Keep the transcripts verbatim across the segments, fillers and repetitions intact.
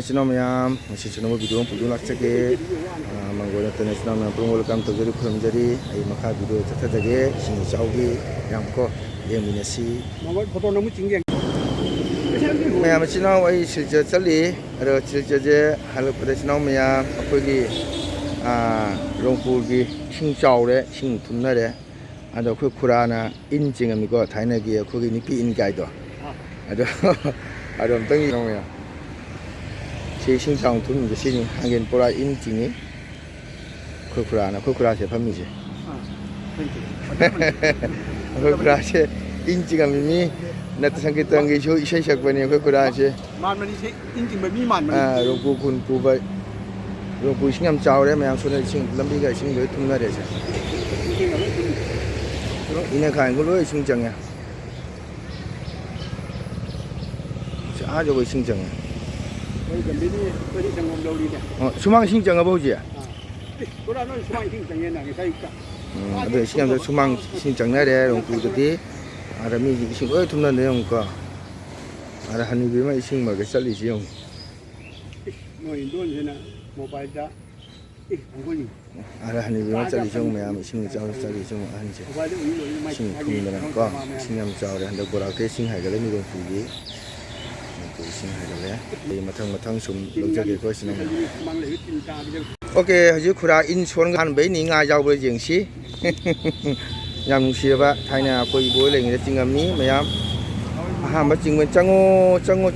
ꯏꯆꯤꯟ ꯏꯅꯥꯎ ꯃꯌꯥꯝ, ꯉꯁꯤꯁꯨ ꯑꯅꯧꯕ ꯚꯤꯗꯤꯑꯣ ꯑꯃ ꯄꯨꯗꯨꯅ ꯂꯥꯛꯆꯒꯦ꯫ ꯑ, ꯃꯥꯡꯒꯣꯜ ꯅꯠꯇꯅ ꯏꯆꯤꯟ ꯏꯅꯥꯎ ꯃꯌꯥꯝ ꯄꯨꯝꯅꯃꯛ welcome ꯇꯧꯖꯔꯤ, ꯈꯨꯔꯨꯝꯖꯔꯤ꯫ ꯑꯩ ꯃꯈꯥ ꯚꯤꯗꯤꯑꯣ ꯆꯠꯊꯖꯒꯦ꯫ ꯏꯁꯤꯡ ꯏꯆꯥꯎꯒꯤ ꯃꯌꯥꯝ ꯀꯣ, ꯌꯦꯡꯃꯤꯟꯅꯁꯤ꯫ ꯃꯥꯡꯒꯣꯜ ꯐꯣꯇꯣ ꯅꯝꯃꯨ ꯆꯤꯡ ꯌꯦꯡ꯫ ꯃꯌꯥꯝ ꯏꯆꯤꯟ ꯏꯅꯥꯎ, ꯑꯩ ꯁꯤꯜꯆꯔ ꯆꯠꯂꯤ꯫ ꯑꯗꯣ ꯁꯤꯜꯆꯔꯁꯦ ꯍꯜꯂꯛꯄꯗ ꯏꯆꯤꯟ ꯏꯅꯥꯎ ꯃꯌꯥꯝ ꯑꯩꯈꯣꯏꯒꯤ, ꯑ, ꯔꯣꯡꯄꯨꯔꯒꯤ ꯏꯁꯤꯡ ꯆꯥꯎꯔꯦ, ꯏꯁꯤꯡ ꯊꯨꯝꯅꯔꯦ꯫ ꯑꯗꯣ ꯑꯩꯈꯣꯏ ꯈꯨꯔꯥꯅ ꯏꯟ ꯆꯤꯡꯉꯝꯃꯤꯀꯣ, ꯊꯥꯏꯅꯒꯤ ꯑꯩꯈꯣꯏꯒꯤ ꯅꯨꯄꯤ ꯏꯟ ꯀꯥꯏꯗꯣ꯫ ꯑꯗꯣ, ꯑꯗꯣ ꯑꯝꯇꯪ ꯌꯦꯡꯉꯣ ꯃꯌꯥꯝ꯫ ꯁꯤ ꯏꯁꯤꯡ ꯆꯥꯎꯅ ꯊꯨꯝꯃꯤꯕ ꯁꯤꯅꯤ, ꯍꯥꯡꯒꯦꯟ ꯄꯣꯔꯥ ꯏꯟ ꯆꯤꯡꯉꯤ꯫ ꯑꯩꯈꯣꯏ ꯈꯨꯔꯥꯅ, ꯑꯩꯈꯣꯏ ꯈꯨꯔꯥꯁꯦ ꯐꯝꯃꯤꯁꯦ꯫ ꯑꯥ, thank you꯫ ꯑꯩꯈꯣꯏ ꯈꯨꯔꯥꯁꯦ ꯏꯟ ꯆꯤꯡꯉꯝꯃꯤ ꯃꯤ, ꯅꯠꯇ ꯁꯪꯀꯤꯔꯇꯟꯒꯤꯁꯨ ꯏꯁꯩ ꯁꯛꯄꯅꯤ ꯑꯩꯈꯣꯏ ꯈꯨꯔꯥꯁꯦ꯫ ꯃꯥꯟꯕꯅꯤ, ꯏꯁꯩ ꯏꯟ ꯆꯤꯡꯕ ꯃꯤ ꯃꯥꯟꯕꯅꯤ꯫ ꯑꯥ, ꯔꯣꯡꯄꯨ ꯈꯨꯟ ꯄꯨꯕ, ꯔꯣꯡꯄꯨ ꯏꯁꯤꯡ ꯌꯥꯝ ꯆꯥꯎꯔꯦ ꯃꯌꯥꯝ, ꯁꯣꯝꯗ ꯏꯁꯤꯡ, ꯂꯝꯕꯤꯒ ꯏꯁꯤꯡ ꯂꯣꯏ ꯊꯨꯝꯅꯔꯦꯁꯦ꯫ ꯏꯟ ꯆꯤꯡꯕ ꯂꯣꯏ ꯊꯨꯝꯃꯤ꯫ ꯏꯅꯦ ꯈꯥꯏꯟꯒ ꯂꯣꯏ ꯏꯁꯤꯡ ꯆꯪꯉꯦ꯫ ꯁꯤ ꯑꯥ ꯌꯧꯕ ꯏꯁꯤꯡ ꯆꯪꯉꯦ꯫ ꯑꯩꯈꯣꯏ ꯒꯝꯚꯤꯔꯒꯤ ꯑꯩꯈꯣꯏꯗꯤ ꯁꯪꯒꯣꯝ ꯂꯧꯔꯤꯅꯦ꯫ ꯑꯣ, ꯁꯨꯃꯥꯡ ꯏꯁꯤꯡ ꯆꯪꯉꯕ ꯍꯧꯖꯤꯛ? ꯑꯥ꯫ ꯑꯦ, ꯄꯨꯔꯥ ꯂꯣꯏ ꯁꯨꯃꯥꯡ ꯏꯁꯤꯡ ꯆꯪꯉꯦꯅ ꯉꯁꯥꯏ ꯑꯌꯨꯛꯇ꯫ ꯎꯝ, ꯑꯗꯣ ꯏꯁꯤꯡ ꯌꯥꯝꯗ ꯁꯨꯃꯥꯡ ꯏꯁꯤꯡ ꯆꯪꯅꯔꯦ ꯔꯣꯡꯄꯨꯗꯗꯤ꯫ ꯑꯥꯗ ꯃꯤꯗꯤ ꯏꯁꯤꯡ ꯂꯣꯏ ꯊꯨꯝꯅꯗꯅ ꯌꯦꯡꯉꯨꯀꯣ꯫ ꯑꯥꯗ ꯍꯅꯨꯕꯤ ꯑꯃ ꯏꯁꯤꯡ ꯃꯔꯛꯇ ꯆꯠꯂꯤꯁꯤ ꯌꯦꯡꯉꯨ꯫ ꯏꯁ, ꯃꯣꯏ ꯏꯟꯗꯣꯟꯁꯤꯅ ꯃꯣꯕꯥꯏꯜꯗ, ꯏꯁ, ꯑꯪꯒꯨꯜ꯫ ꯑꯥꯗ ꯍꯅꯨꯕꯤ ꯑꯃ ꯆꯠꯂꯤꯁꯤ ꯌꯦꯡꯉꯨ ꯃꯌꯥꯝ, ꯏꯁꯤꯡ ꯏꯆꯥꯎ ꯆꯠꯂꯤꯁꯤ ꯌꯦꯡꯉꯨ ꯑꯍꯟꯁꯦ꯫ ꯃꯣꯕꯥꯏꯜꯗ ꯎꯏ ꯂꯣꯏꯔꯦ, ꯃꯥꯏ, ꯏꯁꯤꯡ ꯃꯥꯒꯤ ꯊꯨꯝꯗꯅꯀꯣ, ꯃꯌꯥꯝ꯫ ꯏꯁꯤꯡ ꯌꯥꯝ ꯆꯥꯎꯔꯦ ꯍꯟꯗꯛ ꯕꯣꯔꯥꯛꯇ ꯏꯁꯤꯡ ꯍꯥꯏꯒꯠꯂꯦ ꯃꯤꯔꯣꯡꯄꯤꯒꯤ꯫ ꯃꯅꯤꯄꯨꯔ ꯏꯁꯤꯡ ꯍꯥꯏꯒꯠꯂꯦ꯫ ꯑꯗꯩ ꯃꯊꯪ ꯃꯊꯪ ꯁꯨꯝ ꯂꯧꯖꯒꯦꯀꯣ ꯏꯆꯤꯟ ꯏꯅꯥꯎ ꯃꯌꯥꯝ꯫ ꯑꯣꯀꯦ, ꯍꯧꯖꯤꯛ ꯈꯨꯔꯥ ꯏꯟ ꯁꯣꯟ ꯑꯍꯥꯟꯕꯩꯅꯤ ꯉꯥ ꯌꯥꯎꯕ꯭ꯔꯥ ꯌꯦꯡꯁꯤ꯫ ꯌꯥꯝ ꯅꯨꯡꯁꯤꯔꯕ ꯊꯥꯏꯅ ꯑꯩꯈꯣꯏ ꯏꯕꯣ ꯂꯩꯉꯩꯗ ꯆꯤꯡꯉꯝꯃꯤ ꯃꯌꯥꯝ꯫ ꯑꯍꯥꯟꯕ ꯆꯤꯡꯕ, ꯆꯪꯉꯣ, ꯆꯪꯉꯣ,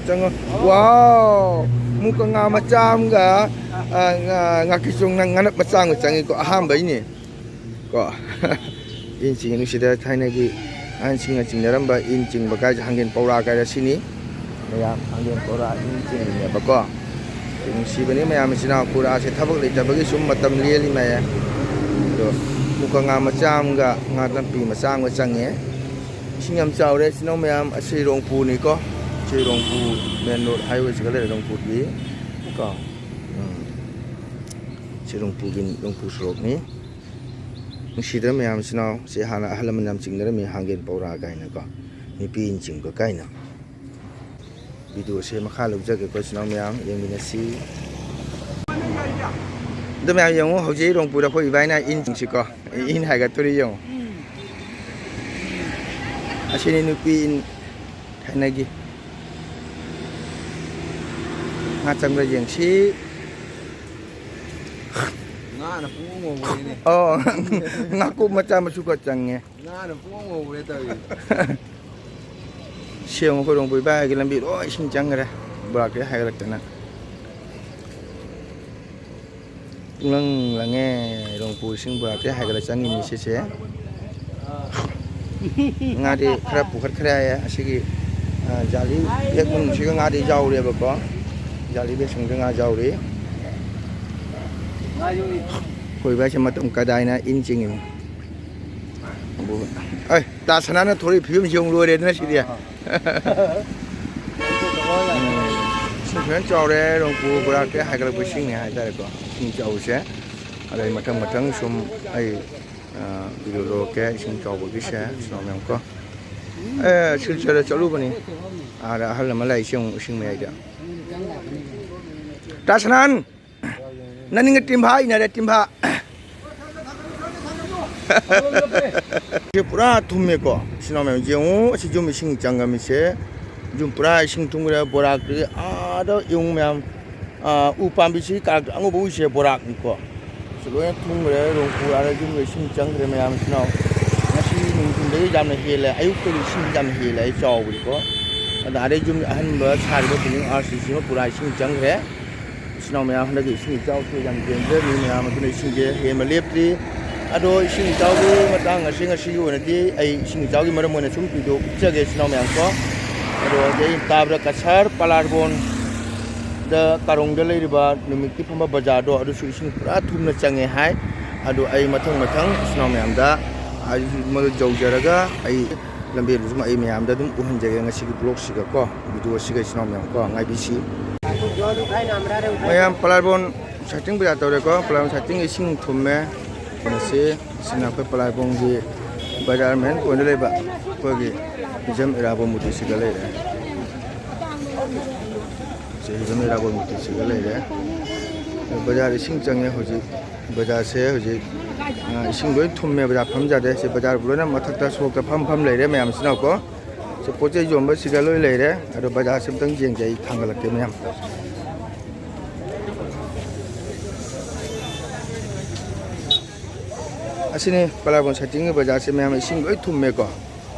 ꯆꯪꯉꯣ꯫ ꯋꯥꯎ! ꯃꯨꯀ ꯉꯥ ꯃꯆꯥ ꯑꯃꯒ, ꯑ, ꯉꯥ, ꯉꯥꯀꯤꯆꯣꯡ ꯉꯥꯅꯞ ꯃꯆꯥ ꯑꯃꯒ ꯆꯪꯉꯤꯀꯣ, ꯑꯍꯥꯟꯕꯩꯅꯦ꯫ ꯀꯣ꯫ ꯏꯟ ꯆꯤꯡꯉꯤ ꯅꯨꯡꯁꯤꯗ ꯊꯥꯏꯅꯒꯤ ꯑꯍꯟꯁꯤꯡꯅ ꯆꯤꯡꯅꯔꯝꯕ ꯏꯟ ꯆꯤꯡꯕ ꯀꯥꯏꯁꯦ ꯍꯥꯡꯒꯦꯟ ꯄꯧꯔꯥ ꯀꯥꯏꯗ ꯁꯤꯅꯤ꯫ ꯃꯌꯥꯝ ꯍꯥꯡꯒꯦꯟ ꯄꯧꯔꯥ ꯏꯟ ꯆꯤꯡꯉꯤꯅꯦꯕꯀꯣ꯫ ꯅꯨꯡꯁꯤꯕꯅꯤ ꯃꯌꯥꯝ ꯏꯆꯤꯟ ꯏꯅꯥꯎ ꯈꯨꯔꯥꯁꯦ ꯊꯕꯛ ꯂꯩꯇꯕꯒꯤ ꯁꯨꯝ ꯃꯇꯝ ꯂꯦꯜꯂꯤ ꯃꯌꯥꯝ꯫ ꯑꯗꯣ ꯃꯨꯀ ꯉꯥ ꯃꯆꯥ ꯑꯃꯒ ꯉꯥ ꯅꯥꯄꯤ ꯃꯆꯥ ꯑꯃꯒ ꯆꯪꯉꯦ꯫ ꯏꯁꯤꯡ ꯌꯥꯝ ꯆꯥꯎꯔꯦ ꯏꯆꯤꯟ ꯏꯅꯥꯎ ꯃꯌꯥꯝ꯫ ꯑꯁꯤ ꯔꯣꯡꯄꯨꯅꯤꯀꯣ꯫ ꯁꯤ ꯔꯣꯡꯄꯨ ꯃꯦꯟ ꯔꯣꯗ ꯍꯥꯏꯋꯦꯁꯤꯒ ꯂꯩꯔꯦ ꯔꯣꯡꯄꯨꯒꯤ ꯀꯣ꯫ ꯎꯝ꯫ ꯁꯤ ꯔꯣꯡꯄꯨꯒꯤ, ꯔꯣꯡꯄꯨ ꯁꯣꯔꯣꯛꯅꯤ꯫ ꯅꯨꯡꯁꯤꯗ꯭ꯔ ꯃꯌꯥꯝ ꯏꯆꯤꯟ ꯏꯅꯥꯎ? ꯁꯤ ꯍꯥꯟꯅ ꯑꯍꯜ ꯂꯃꯟ ꯌꯥꯝ ꯆꯤꯡꯅꯔꯝꯃꯤ ꯍꯥꯡꯒꯦꯟ ꯄꯧꯔꯥ ꯀꯥꯏꯅꯀꯣ, ꯅꯨꯄꯤ ꯏꯟ ꯆꯤꯡꯕ ꯀꯥꯏꯅ꯫ ꯚꯤꯗꯤꯑꯣꯁꯦ ꯃꯈꯥ ꯂꯧꯖꯒꯦꯀꯣ, ꯏꯆꯤꯟ ꯏꯅꯥꯎ ꯃꯌꯥꯝ ꯌꯦꯡꯃꯤꯟꯅꯁꯤ꯫ ꯑꯗꯨ ꯃꯌꯥꯝ ꯌꯦꯡꯉꯨ, ꯍꯧꯖꯤꯛ ꯔꯣꯡꯄꯨꯔꯗ ꯑꯩꯈꯣꯏ ꯏꯕꯥꯏꯅ ꯏꯟꯁꯤꯡꯁꯤꯀꯣ, ꯏꯟ ꯍꯥꯏꯒꯠꯇꯣꯔꯤ ꯌꯦꯡꯉꯨ꯫ ꯑꯁꯤꯅꯤ ꯅꯨꯄꯤ ꯏꯟ ꯊꯥꯏꯅꯒꯤ꯫ ꯉꯥ ꯆꯪꯕ꯭ꯔꯥ ꯌꯦꯡꯁꯤ꯫ ꯉꯥꯅ ꯄꯨꯡꯉꯧ ꯉꯧꯕꯅꯤꯅꯦ꯫ ꯑꯣ, ꯉꯥꯀꯨꯞ ꯃꯆꯥ ꯃꯁꯨꯒ ꯆꯪꯉꯦ꯫ ꯉꯥꯅ ꯄꯨꯡꯉꯧ ꯉꯧꯔꯦ ꯇꯧꯔꯤꯁꯦ꯫ ꯁꯦꯡꯉꯨ, ꯑꯩꯈꯣꯏ ꯔꯣꯡꯄꯨꯏ ꯏꯕꯥꯏꯒꯤ ꯂꯝꯕꯤ ꯂꯣꯏ ꯏꯁꯤꯡ ꯆꯪꯈ꯭ꯔꯦ, ꯕꯣꯔꯥꯛꯇꯩ ꯍꯥꯏꯒꯠꯂꯛꯇꯅ꯫ ꯄꯨꯡꯂꯪ ꯂꯪꯉꯦ, ꯔꯣꯡꯄꯨ ꯏꯁꯤꯡ ꯕꯣꯔꯥꯛꯇꯩ ꯍꯥꯏꯒꯠꯂ ꯆꯪꯉꯤꯅꯤ ꯁꯤꯁꯦ꯫ ꯉꯥꯗꯤ ꯈꯔ ꯄꯨꯈꯠꯈ꯭ꯔꯦ ꯍꯥꯏꯌꯦ꯫ ꯑꯁꯤꯒꯤ, ꯑ, ꯖꯥꯂꯤ ꯕꯦꯛ ꯃꯅꯨꯡꯁꯤꯒ ꯉꯥꯗꯤ ꯌꯥꯎꯔꯦꯕꯀꯣ꯫ ꯖꯥꯂꯤ ꯕꯦꯛꯁꯤꯡꯗ ꯉꯥ ꯌꯥꯎꯔꯤ꯫ ꯑꯩꯈꯣꯏ ꯏꯕꯥꯏꯁꯦ ꯃꯇꯝ ꯀꯗꯥꯏꯅ ꯏꯟ ꯆꯤꯡꯉꯤꯅꯤ꯫ ꯑꯩ, ꯇꯥ ꯁꯅꯥꯅ ꯊꯣꯔꯛꯏ ꯐꯤꯕꯝꯁꯤ ꯌꯦꯡꯉꯨ, ꯂꯣꯏꯔꯦꯗꯅ ꯁꯤꯗꯤ꯫ ꯑꯥ꯫ ꯎꯝ꯫ ꯏꯁꯤꯡ ꯐꯖꯅ ꯆꯥꯎꯔꯦ, ꯔꯣꯡꯄꯨ ꯕꯣꯔꯥꯛꯇꯩ ꯍꯥꯏꯒꯠꯂꯛꯄ ꯏꯁꯤꯡꯅꯦ ꯍꯥꯏꯇꯥꯔꯦꯀꯣ꯫ ꯏꯁꯤꯡ ꯆꯥꯎꯕꯁꯦ꯫ ꯑꯗꯩ ꯃꯊꯪ ꯃꯊꯪ ꯁꯨꯝ ꯑꯩ, ꯑ, ꯚꯤꯗꯤꯑꯣ ꯂꯧꯔꯛꯀꯦ ꯏꯁꯤꯡ ꯆꯥꯎꯕꯒꯤꯁꯦ, ꯁꯨꯃꯥꯏꯅ ꯃꯌꯥꯝ ꯀꯣ꯫ ꯑꯦ, ꯁꯤꯜꯆꯔꯗ ꯆꯠꯂꯨꯕꯅꯤ꯫ ꯑꯥꯗ ꯑꯍꯜ ꯑꯃ ꯂꯥꯛꯏꯁꯦ ꯑꯃꯨꯛ ꯏꯁꯤꯡ ꯃꯌꯥꯏꯗ꯫ ꯇꯥ ꯁꯅꯥꯟ! ꯅꯅꯤꯡꯒ ꯇꯤꯝꯐꯥ ꯏꯟꯅꯔꯦ, ꯇꯤꯝꯐꯥ꯫ ꯁꯤ ꯄꯨꯔꯥ ꯊꯨꯝꯃꯦꯀꯣ, ꯏꯆꯤꯟ ꯏꯅꯥꯎ ꯃꯌꯥꯝ ꯌꯦꯡꯉꯨ꯫ ꯑꯁꯤ ꯌꯨꯝ ꯏꯁꯤꯡ ꯆꯪꯉꯝꯃꯤꯁꯦ, ꯌꯨꯝ ꯄꯨꯔꯥ ꯏꯁꯤꯡ ꯊꯨꯝꯈ꯭ꯔꯦ꯫ ꯕꯣꯔꯥꯛꯇꯒꯤ ꯑꯥꯗ ꯌꯦꯡꯉꯨ ꯃꯌꯥꯝ, ꯑꯥ, ꯎ ꯄꯥꯝꯕꯤꯁꯤ ꯀꯥꯔꯛꯇ ꯑꯉꯧꯕ ꯎꯏꯁꯦ ꯕꯣꯔꯥꯛꯅꯤꯀꯣ꯫ ꯁꯤ ꯂꯣꯏꯅ ꯊꯨꯝꯈ꯭ꯔꯦ꯫ ꯔꯣꯡꯄꯨ ꯑꯥꯗ ꯌꯨꯝꯒ ꯏꯁꯤꯡ ꯆꯪꯈ꯭ꯔꯦ ꯃꯌꯥꯝ ꯏꯆꯤꯟ ꯏꯅꯥꯎ꯫ ꯉꯁꯤ ꯅꯨꯡꯊꯤꯟꯗꯒꯤ ꯌꯥꯝꯅ ꯍꯦꯜꯂꯦ, ꯑꯌꯨꯛꯇꯒꯤ ꯏꯁꯤꯡ ꯌꯥꯝ ꯍꯦꯜꯂꯦ ꯑꯩ ꯆꯥꯎꯕꯗꯤꯀꯣ꯫ ꯑꯗ ꯑꯥꯗꯩ ꯌꯨꯝ ꯑꯍꯟꯕ ꯁꯥꯔꯤꯕ building ꯑꯥꯔꯁꯤꯁꯤꯃ ꯄꯨꯔꯥ ꯏꯁꯤꯡ ꯆꯪꯈ꯭ꯔꯦ꯫ ꯏꯆꯤꯟ ꯏꯅꯥꯎ ꯃꯌꯥꯝ, ꯍꯟꯗꯛꯀꯤ ꯏꯁꯤꯡ ꯏꯆꯥꯎꯁꯦ ꯌꯥꯝ dangerꯅꯤ ꯃꯌꯥꯝ, ꯑꯗꯨꯅ ꯏꯁꯤꯡꯁꯦ ꯍꯦꯟꯕ ꯂꯦꯞꯇ꯭ꯔꯤ꯫ ꯑꯗꯣ ꯏꯁꯤꯡ ꯏꯆꯥꯎꯒꯤ ꯃꯇꯥꯡ ꯑꯁꯤ ꯉꯁꯤꯒꯤ ꯑꯣꯏꯅꯗꯤ ꯑꯩ ꯏꯁꯤꯡ ꯏꯆꯥꯎꯒꯤ ꯃꯔꯝ ꯑꯣꯏꯅ ꯁꯨꯝ ꯚꯤꯗꯤꯑꯣ ꯎꯠꯆꯒꯦ ꯏꯆꯤꯟ ꯏꯅꯥꯎ ꯃꯌꯥꯝ ꯀꯣ꯫ ꯑꯗꯣ ꯍꯧꯖꯤꯛ ꯑꯩꯅ ꯇꯥꯕꯗ ꯀꯁꯥꯔ ꯄꯂꯥꯔꯕꯣꯟꯗ ꯀꯥꯔꯣꯡꯗ ꯂꯩꯔꯤꯕ ꯅꯨꯃꯤꯠꯀꯤ ꯐꯝꯕ ꯕꯖꯥꯔꯗꯣ ꯑꯗꯨꯁꯨ ꯏꯁꯤꯡ ꯄꯨꯔꯥ ꯊꯨꯝꯅ ꯆꯪꯉꯦ ꯍꯥꯏ꯫ ꯑꯗꯣ ꯑꯩ ꯃꯊꯪ ꯃꯊꯪ ꯏꯆꯤꯟ ꯏꯅꯥꯎ ꯃꯌꯥꯝꯗ ꯑꯩ ꯃꯗꯨ ꯌꯧꯖꯔꯒ ꯑꯩ ꯂꯝꯕꯦꯜꯗꯨꯁꯨ ꯑꯩ ꯃꯌꯥꯝꯗ ꯑꯗꯨꯝ ꯎꯍꯟꯖꯒꯦ ꯉꯁꯤꯒꯤ vlogꯁꯤꯒꯀꯣ, ꯚꯤꯗꯤꯑꯣꯁꯤꯒ ꯏꯆꯤꯟ ꯏꯅꯥꯎ ꯃꯌꯥꯝ ꯀꯣ, ꯉꯥꯏꯕꯤꯁꯤ꯫ ꯃꯌꯥꯝ ꯄꯂꯥꯔꯕꯣꯟ ꯁꯥꯏꯇꯤꯡ ꯕꯖꯥꯔ ꯇꯧꯔꯦꯀꯣ, ꯄꯂꯥꯔꯕꯣꯟ ꯁꯥꯏꯇꯤꯡ ꯏꯁꯤꯡ ꯊꯨꯝꯃꯦ꯫ ꯃꯁꯤ, ꯁꯤꯅ ꯑꯩꯈꯣꯏ ꯄꯂꯥꯔꯕꯣꯟꯒꯤ ꯕꯖꯥꯔ main pointꯗ ꯂꯩꯕ ꯑꯩꯈꯣꯏꯒꯤ ꯏꯖꯝ ꯏꯔꯥꯕꯣꯠ ꯃꯨꯔꯇꯤꯁꯤꯒ ꯂꯩꯔꯦ꯫ ꯁꯤꯗ ꯃꯩꯔꯥꯒꯣꯟ ꯃꯨꯇꯤꯁꯤꯒ ꯂꯩꯔꯦ꯫ ꯕꯖꯥꯔ ꯏꯁꯤꯡ ꯆꯪꯉꯦ ꯍꯧꯖꯤꯛ꯫ ꯕꯖꯥꯔꯁꯦ ꯍꯧꯖꯤꯛ, ꯑ, ꯏꯁꯤꯡ ꯂꯣꯏ ꯊꯨꯝꯃꯦ, ꯕꯖꯥꯔ ꯐꯝ ꯌꯥꯗꯦ꯫ ꯁꯤ ꯕꯖꯥꯔ ꯂꯣꯏꯅ ꯃꯊꯛꯇ ꯁꯣꯔꯣꯛꯇ ꯐꯝ ꯐꯝ ꯂꯩꯔꯦ ꯃꯌꯥꯝꯁꯤꯅꯀꯣ꯫ ꯁꯤ ꯄꯣꯠ ꯆꯩ ꯌꯣꯟꯕꯁꯤꯒ ꯂꯣꯏ ꯂꯩꯔꯦ꯫ ꯑꯗꯣ ꯕꯖꯥꯔꯁꯦ ꯑꯝꯇꯪ ꯌꯦꯡꯖꯦ ꯑꯩ ꯊꯥꯡꯒꯠꯂꯛꯀꯦ ꯃꯌꯥꯝ꯫ ꯑꯁꯤꯅꯤ ꯄꯂꯥꯕꯣꯟ ꯁꯥꯏꯠꯇꯤꯡꯒꯤ ꯕꯖꯥꯔꯁꯦ ꯃꯌꯥꯝ ꯏꯁꯤꯡ ꯂꯣꯏ ꯊꯨꯝꯃꯦꯀꯣ꯫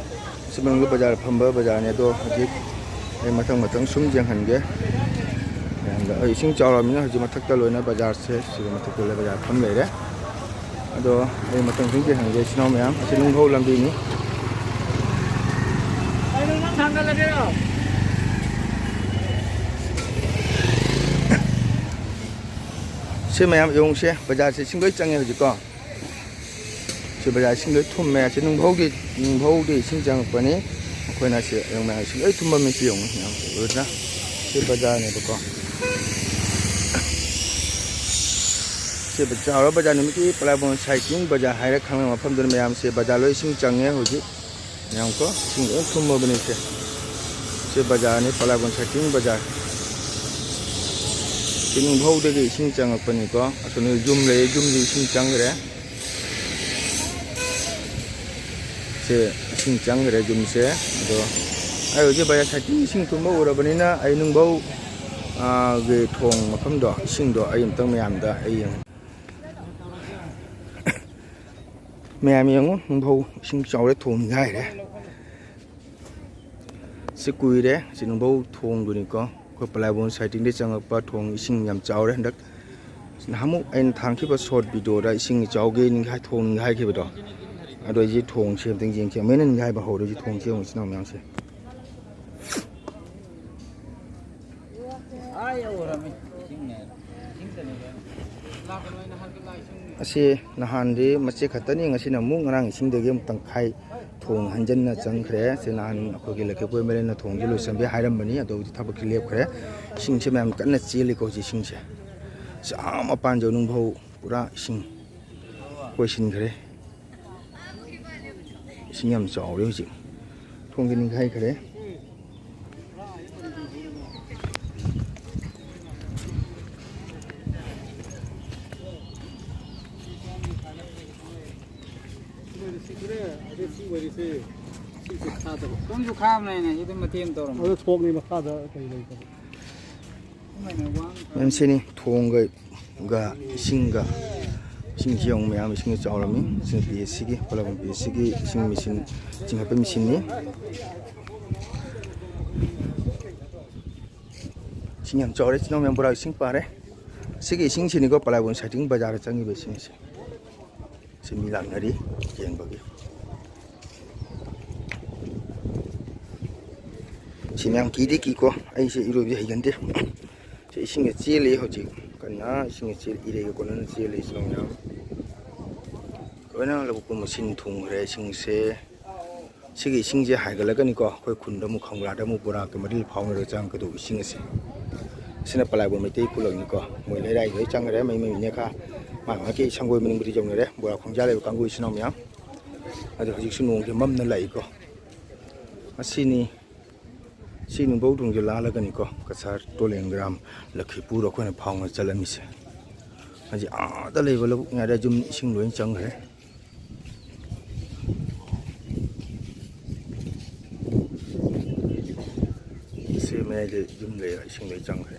ꯁꯤ ꯃꯅꯨꯡꯗ ꯕꯖꯥꯔ ꯐꯝꯕ ꯕꯖꯥꯔꯅꯦ꯫ ꯑꯗꯣ ꯍꯧꯖꯤꯛ ꯑꯩ ꯃꯊꯪ ꯃꯊꯪ ꯁꯨꯝ ꯌꯦꯡꯍꯟꯒꯦ꯫ ꯃꯌꯥꯝꯗ ꯑꯩ ꯏꯁꯤꯡ ꯆꯥꯎꯔꯕꯅꯤꯅ ꯍꯧꯖꯤꯛ ꯃꯊꯛꯇ ꯂꯣꯏꯅ ꯕꯖꯥꯔꯁꯦ ꯁꯤꯒꯤ ꯃꯊꯛꯇ ꯂꯣꯏ ꯕꯖꯥꯔ ꯐꯝ ꯂꯩꯔꯦ꯫ ꯑꯗꯣ ꯑꯩ ꯃꯊꯪ ꯁꯨꯝ ꯌꯦꯡꯍꯟꯒꯦ ꯏꯆꯤꯟ ꯏꯅꯥꯎ ꯃꯌꯥꯝ꯫ ꯑꯁꯤ ꯅꯨꯡꯐꯧ ꯂꯝꯕꯤꯅꯤ꯫ ꯁꯤ ꯃꯌꯥꯝ ꯌꯦꯡꯉꯨꯁꯦ, ꯕꯖꯥꯔꯁꯦ ꯏꯁꯤꯡ ꯂꯣꯏ ꯆꯪꯉꯦ ꯍꯧꯖꯤꯛꯀꯣ꯫ ꯁꯤ ꯕꯖꯥꯔ ꯏꯁꯤꯡ ꯂꯣꯏ ꯊꯨꯝꯃꯦ꯫ ꯁꯤ ꯅꯨꯡꯐꯧꯒꯤ, ꯅꯨꯡꯐꯧꯗꯤ ꯏꯁꯤꯡ ꯆꯪꯉꯛꯄꯅꯤ꯫ ꯑꯩꯈꯣꯏꯅ ꯁꯤ ꯌꯦꯡꯉꯨ ꯃꯌꯥꯝ, ꯁꯤ ꯂꯣꯏ ꯊꯨꯝꯕ ꯃꯤꯁꯤ ꯌꯦꯡꯉꯨ ꯃꯌꯥꯝ ꯎꯔꯗ꯭ꯔꯥ? ꯁꯤ ꯕꯖꯥꯔꯅꯦꯕꯀꯣ꯫ ꯁꯤ ꯆꯥꯎꯔ ꯕꯖꯥꯔ ꯅꯨꯃꯤꯠꯀꯤ ꯄꯂꯥꯏꯕꯣꯟ ꯁꯥꯏꯠꯀꯤꯡ ꯕꯖꯥꯔ ꯍꯥꯏꯔ ꯈꯪꯅꯕ ꯃꯐꯝꯗꯨꯅ ꯃꯌꯥꯝꯁꯦ ꯕꯖꯥꯔ ꯂꯣꯏ ꯏꯁꯤꯡ ꯆꯪꯉꯦ ꯍꯧꯖꯤꯛ꯫ ꯌꯦꯡꯉꯨꯀꯣ, ꯏꯁꯤꯡ ꯂꯣꯏ ꯊꯨꯝꯃꯕꯅꯤ ꯁꯦ꯫ ꯁꯤ ꯕꯖꯥꯔꯅꯤ, ꯄꯂꯥꯏꯕꯣꯟ ꯁꯥꯏꯠꯀꯤꯡ ꯕꯖꯥꯔ꯫ ꯁꯤ ꯅꯨꯡꯐꯧꯗꯒꯤ ꯏꯁꯤꯡ ꯆꯪꯉꯛꯄꯅꯤꯀꯣ꯫ ꯑꯁꯣꯝꯗ ꯌꯨꯝ ꯂꯩ, ꯌꯨꯝꯁꯤ ꯏꯁꯤꯡ ꯆꯪꯈ꯭ꯔꯦ꯫ ꯁꯦ ꯏꯁꯤꯡ ꯆꯪꯈ꯭ꯔꯦ ꯌꯨꯝꯁꯦ꯫ ꯑꯗꯣ ꯑꯩ ꯍꯧꯖꯤꯛ ꯕꯖꯥꯔ ꯁꯥꯏꯠꯀꯤ ꯏꯁꯤꯡ ꯊꯨꯝꯕ ꯎꯔꯕꯅꯤꯅ ꯑꯩ ꯅꯨꯡꯐꯧ, ꯑꯥ, ꯒꯤ ꯊꯣꯡ ꯃꯐꯝꯗꯣ, ꯏꯁꯤꯡꯗꯣ ꯑꯩ ꯑꯝꯇꯪ ꯃꯌꯥꯝꯗ ꯑꯩ ꯌꯦꯡ-, ꯃꯌꯥꯝ ꯌꯦꯡꯉꯨ, ꯅꯨꯡꯐꯧ ꯏꯁꯤꯡ ꯆꯥꯎꯔꯦ, ꯊꯣꯡ ꯅꯤꯡꯈꯥꯏꯔꯦ꯫ ꯁꯤ ꯀꯨꯏꯔꯦ, ꯁꯤ ꯅꯨꯡꯐꯧ ꯊꯣꯡꯗꯨꯅꯤꯀꯣ꯫ ꯑꯩꯈꯣꯏ ꯄꯂꯥꯏꯕꯣꯟ ꯁꯥꯏꯠꯇꯤꯡꯗꯒꯤ ꯆꯪꯉꯛꯄ ꯊꯣꯡ ꯏꯁꯤꯡ ꯌꯥꯝ ꯆꯥꯎꯔꯦ ꯍꯟꯗꯛ꯫ ꯅꯍꯥꯟꯃꯨꯛ ꯑꯩꯅ ꯊꯥꯡꯈꯤꯕ ꯁꯣꯔꯠ ꯚꯤꯗꯤꯑꯣꯗ ꯏꯁꯤꯡ ꯏꯆꯥꯎꯒꯤ ꯅꯤꯡꯈꯥꯏ, ꯊꯣꯡ ꯅꯤꯡꯈꯥꯏꯈꯤꯕꯗꯣ, ꯑꯗꯣ ꯑꯩꯁꯦ ꯊꯣꯡꯁꯦ ꯑꯝꯇꯪ ꯌꯦꯡꯁꯤ꯫ ꯑꯃꯨꯛ ꯍꯦꯟꯅ ꯅꯤꯡꯈꯥꯏꯕ ꯍꯧꯔꯦ ꯍꯧꯖꯤꯛ ꯊꯣꯡꯁꯦ ꯌꯦꯡꯉꯨ ꯏꯆꯤꯟ ꯏꯅꯥꯎ ꯃꯌꯥꯝꯁꯦ꯫ ꯑꯁꯤ ꯅꯍꯥꯟꯗꯤ ꯃꯆꯦꯠ ꯈꯛꯇꯅꯤ, ꯉꯁꯤꯅ ꯑꯃꯨꯛ ꯉꯔꯥꯡ ꯏꯁꯤꯡꯗꯒꯤ ꯑꯃꯨꯛ ꯇꯪꯈꯥꯏ ꯊꯣꯡ ꯍꯟꯖꯟꯅ ꯆꯪꯈ꯭ꯔꯦ꯫ ꯁꯤ ꯅꯍꯥꯟ ꯑꯩꯈꯣꯏꯒꯤ ꯂꯩꯈꯦꯝꯄꯣꯏ ꯃꯔꯦꯟꯅ ꯊꯣꯡꯁꯦ ꯂꯣꯏꯁꯟꯕꯤ ꯍꯥꯏꯔꯝꯕꯅꯤ, ꯑꯗꯣ ꯍꯧꯖꯤꯛ ꯊꯕꯛꯁꯤ ꯂꯦꯞꯈ꯭ꯔꯦ꯫ ꯏꯁꯤꯡꯁꯦ ꯃꯌꯥꯝ ꯀꯟꯅ ꯆꯦꯜꯂꯤꯀꯣ ꯍꯧꯖꯤꯛ ꯏꯁꯤꯡꯁꯦ꯫ ꯑꯁ, ꯑꯥ ꯃꯄꯥꯟ ꯌꯧ ꯅꯨꯡꯐꯧ ꯄꯨꯔꯥ ꯏꯁꯤꯡ ꯀꯣꯏꯁꯤꯟꯈ꯭ꯔꯦ꯫ ꯏꯁꯤꯡ ꯌꯥꯝ ꯆꯥꯎꯔꯦ ꯍꯧꯖꯤꯛ꯫ ꯊꯣꯡꯁꯦ ꯅꯤꯡꯈꯥꯏꯈ꯭ꯔꯦ꯫ ꯁꯤ ꯈꯔ ꯑꯗꯨ ꯁꯤ ꯑꯣꯏꯔꯤꯁꯦ, ꯁꯤꯁꯦ ꯈꯥꯗꯕ꯫ ꯁꯣꯝꯁꯨ ꯈꯥꯕꯅꯤꯅꯦ, ꯁꯤꯗ ꯃꯇꯦꯛ ꯑꯃ ꯇꯧꯔꯝꯃꯣ꯫ ꯑꯗꯨ ꯊꯣꯛꯅꯤ ꯃꯈꯥꯗ ꯀꯩ ꯂꯩꯇꯕ꯫ ꯁꯨꯃꯥꯏꯅ ꯋꯥꯡ ꯃꯦꯝ, ꯁꯤꯅꯤ ꯊꯣꯡꯒ ꯒ ꯏꯁꯤꯡꯒ꯫ ꯏꯁꯤꯡꯁꯤ ꯌꯦꯡꯉꯨ ꯃꯌꯥꯝ, ꯏꯁꯤꯡ ꯆꯥꯎꯔꯝꯃꯤ꯫ ꯁꯤꯅ ꯄꯤ ꯑꯦꯁ ꯁꯤꯒꯤ, ꯄꯣꯂꯥꯏꯕꯨꯡ ꯄꯤ ꯑꯦꯁ ꯁꯤꯒꯤ ꯏꯁꯤꯡ ꯃꯦꯆꯤꯟ ꯆꯤꯡꯈꯠꯄ ꯃꯦꯆꯤꯟꯅꯤ꯫ ꯏꯁꯤꯡ ꯌꯥꯝ ꯆꯥꯎꯔꯦ, ꯏꯆꯤꯟ ꯏꯅꯥꯎ ꯃꯌꯥꯝ, ꯕꯣꯔꯥ ꯏꯁꯤꯡ ꯄꯥꯔꯦ꯫ ꯁꯤꯒꯤ ꯏꯁꯤꯡꯁꯤꯅꯤꯀꯣ ꯄꯣꯂꯥꯏꯕꯨꯡ ꯁꯥꯏꯇꯤꯡ ꯕꯖꯥꯔꯗ ꯆꯪꯉꯤꯕ ꯏꯁꯤꯡꯁꯦ꯫ ꯁꯤ ꯃꯤ ꯂꯥꯛꯅꯔꯤ ꯌꯦꯡꯕꯒꯤ꯫ ꯁꯤ ꯃꯌꯥꯝ ꯀꯤꯗꯤ ꯀꯤꯀꯣ, ꯑꯩꯁꯦ ꯏꯔꯣꯏꯕꯗꯤ ꯍꯩꯒꯟꯗꯦ꯫ ꯁꯤ ꯏꯁꯤꯡꯒ ꯆꯦꯜꯂꯤ ꯍꯧꯖꯤꯛ ꯀꯟꯅ, ꯏꯁꯤꯡꯒ ꯆꯦꯜꯂꯤ, ꯏꯔꯩꯒ ꯀꯣꯟꯅꯅ ꯆꯦꯜꯂꯤ ꯏꯆꯤꯟ ꯏꯅꯥꯎ ꯃꯌꯥꯝ꯫ ꯂꯣꯏꯅ ꯂꯧꯕꯨꯛ ꯄꯨꯝꯕ ꯁꯤꯟ ꯊꯨꯡꯈ꯭ꯔꯦ ꯏꯁꯤꯡꯁꯦ꯫ ꯁꯤꯒꯤ ꯏꯁꯤꯡꯁꯦ ꯍꯥꯏꯒꯠꯂꯒꯅꯤꯀꯣ, ꯑꯩꯈꯣꯏ ꯈꯨꯟꯗ ꯑꯃꯨꯛ ꯈꯪꯒ꯭ꯔꯥꯗ ꯑꯃꯨꯛ ꯕꯣꯔꯥ ꯀꯩ ꯃꯔꯤꯜ ꯐꯥꯎꯅꯔꯒ ꯆꯪꯉꯛꯀꯗꯧꯕ ꯏꯁꯤꯡ ꯑꯁꯦ꯫ ꯑꯁꯤꯅ ꯄꯂꯥꯏꯕꯨꯡ ꯃꯩꯇꯩ ꯈꯨꯜꯂꯛꯅꯤꯀꯣ, ꯃꯣꯏ ꯂꯩꯔꯥꯏ ꯂꯣꯏ ꯆꯪꯈ꯭ꯔꯦ, ꯃꯩ ꯃꯩꯅꯦ ꯈꯥ ꯃꯥ ꯃꯥꯒꯤ ꯁꯪꯒꯣꯏ ꯃꯅꯤꯡꯕꯨꯗꯤ ꯌꯧꯅꯔꯦ꯫ ꯕꯣꯔꯥ ꯈꯣꯡꯖꯥ ꯂꯩꯕ ꯀꯥꯡꯕꯨ ꯏꯆꯤꯟ ꯏꯅꯥꯎ ꯃꯌꯥꯝ ꯑꯗꯣ ꯍꯧꯖꯤꯛꯁꯨ ꯅꯣꯡꯁꯦ ꯃꯝꯅ ꯂꯥꯛꯏꯀꯣ꯫ ꯑꯁꯤꯅꯤ, ꯁꯤ ꯅꯨꯡꯕꯧ ꯊꯣꯡꯁꯦ ꯂꯥꯜꯂꯒꯅꯤꯀꯣ ꯀꯁꯥꯔ ꯇꯣꯂꯦꯟꯒ꯭ꯔꯥꯝ ꯂꯛꯈꯤꯄꯨꯔ ꯑꯩꯈꯣꯏꯅ ꯐꯥꯎꯅ ꯆꯠꯂꯝꯃꯤꯁꯦ꯫ ꯍꯧꯖꯤꯛ ꯑꯥꯗ ꯂꯩꯕ ꯂꯧꯕꯨꯛ ꯃꯌꯥꯗ ꯌꯨꯝ ꯏꯁꯤꯡ ꯂꯣꯏ ꯆꯪꯈ꯭ꯔꯦ꯫ ꯁꯤ ꯃꯌꯥꯏꯗ ꯌꯨꯝ ꯂꯩ, ꯏꯁꯤꯡ ꯂꯣꯏ ꯆꯪꯈ꯭ꯔꯦ꯫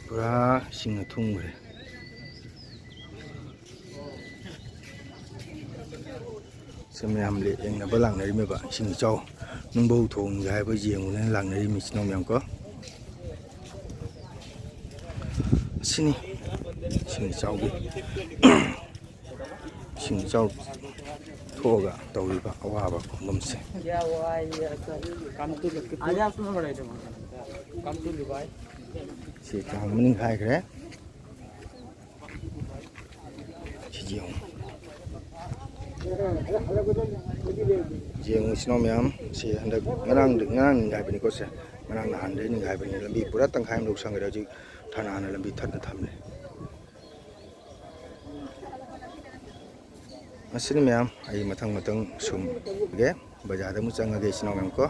ꯄꯨꯔꯥ ꯏꯁꯤꯡꯅ ꯊꯨꯝꯈ꯭ꯔꯦ꯫ ꯁꯤ ꯃꯌꯥꯝ ꯂꯦꯛ ꯌꯦꯡꯅꯕ ꯂꯥꯛꯅꯔꯤꯃꯦꯕ, ꯏꯁꯤꯡ ꯏꯆꯥꯎ ꯅꯨꯡꯕꯧ ꯊꯣꯡꯁꯦ ꯍꯥꯏꯕ ꯌꯦꯡꯉꯨꯅꯦꯅ ꯂꯥꯛꯅꯔꯤ ꯃꯤ ꯏꯆꯤꯟ ꯏꯅꯥꯎ ꯃꯌꯥꯝ ꯀꯣ꯫ ꯑꯁꯤꯅꯤ ꯏꯁꯤꯡ ꯏꯆꯥꯎꯒꯤ ꯏꯁꯤꯡ ꯏꯆꯥꯎ ꯊꯣꯛꯑꯒ ꯇꯧꯔꯤꯕ ꯑꯋꯥꯕ ꯈꯣꯡꯐꯝꯁꯦ꯫ ꯁꯤ ꯊꯥꯡ ꯃꯅꯤꯡ ꯍꯥꯏꯈ꯭ꯔꯦ꯫ ꯁꯤ ꯌꯦꯡꯉꯨ꯫ ꯌꯦꯡꯉꯨ ꯏꯆꯤꯟ ꯏꯅꯥꯎ ꯃꯌꯥꯝ, ꯁꯤ ꯍꯟꯗꯛ ꯉꯔꯥꯡ, ꯉꯔꯥꯡ ꯅꯤꯡꯈꯥꯏꯕꯅꯤꯀꯣ ꯁꯦ꯫ ꯉꯔꯥꯡ ꯅꯍꯥꯟꯗꯩ ꯅꯤꯡꯈꯥꯏꯕꯅꯤ꯫ ꯂꯝꯕꯤ ꯄꯨꯔꯥ ꯇꯪꯈꯥꯏ ꯑꯃ ꯂꯧꯁꯟꯈ꯭ꯔꯦ꯫ ꯍꯧꯖꯤꯛ ꯊꯥꯅꯥꯅ ꯂꯝꯕꯤ ꯊꯠꯅ ꯊꯝꯃꯦ꯫ ꯑꯁꯤꯅꯤ ꯃꯌꯥꯝ, ꯑꯩ ꯃꯊꯪ ꯃꯊꯪ ꯁꯨꯝꯒꯦ, ꯕꯖꯥꯔꯗ ꯑꯃꯨꯛ ꯆꯪꯉꯒꯦ ꯏꯆꯤꯟ ꯏꯅꯥꯎ ꯃꯌꯥꯝ ꯀꯣ꯫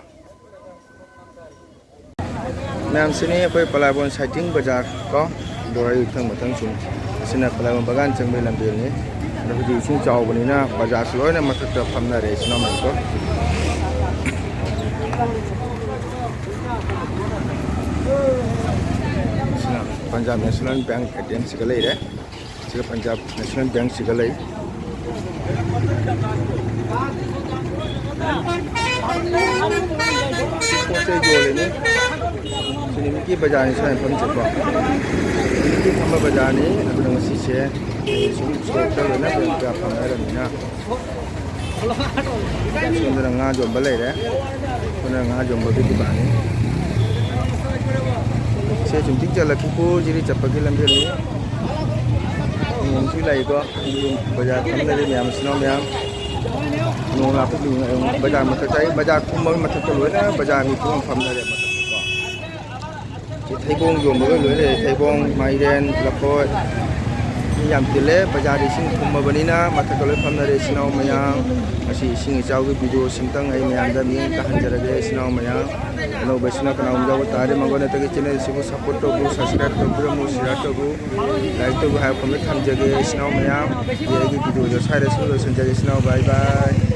ꯃꯌꯥꯝꯁꯤꯅꯤ ꯑꯩꯈꯣꯏ ꯄꯂꯥꯏꯕꯣꯟ ꯁꯥꯏꯇꯤꯡ ꯕꯖꯥꯔ ꯀꯣ꯫ ꯑꯗꯣ ꯑꯩ ꯃꯊꯪ ꯃꯊꯪ ꯁꯨꯝ, ꯑꯁꯤꯅ ꯀꯂꯥꯒꯣꯡ ꯕꯒꯥꯟ ꯆꯪꯕꯒꯤ ꯂꯝꯕꯦꯜꯅꯤ꯫ ꯑꯗꯣ ꯍꯧꯖꯤꯛ ꯏꯁꯤꯡ ꯆꯥꯎꯕꯅꯤꯅ ꯕꯖꯥꯔꯁꯨ ꯂꯣꯏꯅ ꯃꯊꯛꯇ ꯐꯝꯅꯔꯦ ꯏꯆꯤꯟ ꯏꯅꯥꯎ ꯃꯌꯥꯝꯗꯣ꯫ ꯑꯁꯤꯅ Punjab national bank A T ꯑꯦꯝꯁꯤꯒ ꯂꯩꯔꯦ꯫ ꯁꯤꯒ ꯄꯟꯖꯥꯕ ꯅꯦꯁꯅꯦꯜ ꯕꯦꯡꯛꯁꯤꯒ ꯂꯩ꯫ ꯄꯣꯠ ꯆꯩ ꯌꯣꯜꯂꯤꯅꯤ꯫ ꯁꯤ ꯅꯨꯃꯤꯠꯀꯤ ꯕꯖꯥꯔꯅꯤ ꯁ꯭ꯋꯥꯏ ꯃꯐꯝꯁꯦꯀꯣ꯫ ꯅꯨꯃꯤꯠꯀꯤ ꯐꯝꯕ ꯕꯖꯥꯔꯅꯤ꯫ ꯑꯗꯨꯅ ꯉꯁꯤꯁꯦ ꯑꯩ ꯁꯨꯝ ꯁꯣꯔꯣꯛꯇ ꯂꯣꯏꯅ ꯀꯌꯥ ꯐꯪꯅꯔꯕꯅꯤꯅ꯫ ꯁꯣꯝꯗꯅ ꯉꯥ ꯌꯣꯟꯕ ꯂꯩꯔꯦ꯫ ꯁꯣꯝꯗꯅ ꯉꯥ ꯌꯣꯟꯕꯒꯤ ꯗꯨꯀꯥꯟꯅꯤ꯫ ꯁꯦ ꯁꯨꯝ ꯇꯤꯛ ꯆꯠꯂꯛꯈꯤꯀꯣ, ꯖꯤꯔꯤ ꯆꯠꯄꯒꯤ ꯂꯝꯕꯦꯜꯅꯤ꯫ ꯅꯣꯡꯁꯨ ꯂꯥꯛꯏꯀꯣ꯫ ꯕꯖꯥꯔ ꯐꯝꯅꯔꯤ ꯃꯌꯥꯝ, ꯏꯆꯤꯟ ꯏꯅꯥꯎ ꯃꯌꯥꯝ꯫ ꯅꯣꯡ ꯂꯥꯛꯄꯒꯤ ꯕꯖꯥꯔ ꯃꯊꯛꯇ, ꯑꯩ ꯕꯖꯥꯔ ꯀꯨꯝꯕꯒꯤ ꯃꯊꯛꯇ ꯂꯣꯏꯅ ꯕꯖꯥꯔ ꯃꯤ ꯄꯨꯝꯅꯃꯛ ꯐꯝꯅꯔꯦ ꯃꯊꯛꯇꯀꯣ꯫ ꯁꯤ ꯊꯩꯕꯣꯡ ꯌꯣꯟꯕꯒ ꯂꯣꯏ ꯂꯩꯔꯦ꯫ ꯊꯩꯕꯣꯡ, ꯃꯥꯏꯔꯦꯟ, ꯂꯐꯣꯏ꯫ ꯃꯤ ꯌꯥꯝ ꯇꯤꯜꯂꯦ꯫ ꯕꯖꯥꯔꯗ ꯏꯁꯤꯡ ꯊꯨꯝꯃꯕꯅꯤꯅ ꯃꯊꯛꯇ ꯂꯣꯏ ꯐꯝꯅꯔꯦ ꯏꯆꯤꯟ ꯏꯅꯥꯎ ꯃꯌꯥꯝ꯫ ꯉꯁꯤ ꯏꯁꯤꯡ ꯏꯆꯥꯎꯒꯤ ꯚꯤꯗꯤꯑꯣ ꯁꯤꯝꯇꯪ ꯑꯩ ꯃꯌꯥꯝꯗ ꯃꯤꯠꯌꯦꯡ ꯇꯥꯍꯟꯖꯔꯒꯦ ꯏꯆꯤꯟ ꯏꯅꯥꯎ ꯃꯌꯥꯝ꯫ ꯑꯅꯧꯕ ꯏꯆꯤꯟ ꯏꯅꯥꯎ ꯀꯅꯥꯒꯨꯝꯕ ꯌꯥꯎꯕ ꯇꯥꯔꯗꯤ ꯃꯉꯣꯟꯗ ꯆꯦꯅꯦꯜꯁꯤꯕꯨ ꯁꯞꯄꯣꯔꯠ ꯇꯧꯕꯤꯌꯨ, ꯁꯕꯁꯀ꯭ꯔꯥꯏꯕ ꯇꯧꯕꯤꯔꯝꯃꯨ, ꯁꯤꯌꯥꯔ ꯇꯧꯕꯤꯌꯨ꯫ ꯂꯥꯏꯛ ꯇꯧꯕ ꯍꯥꯏꯕ ꯈꯣꯠꯄ ꯊꯝꯖꯒꯦ ꯏꯆꯤꯟ ꯏꯅꯥꯎ ꯃꯌꯥꯝ꯫ ꯑꯩꯒꯤ ꯚꯤꯗꯤꯑꯣꯗꯣ ꯁ꯭ꯋꯥꯏꯗ ꯁꯨꯝ ꯂꯣꯏꯁꯤꯟꯖꯒꯦ ꯏꯆꯤꯟ ꯏꯅꯥꯎ꯫ ꯕꯥꯏ ꯕꯥꯏ꯫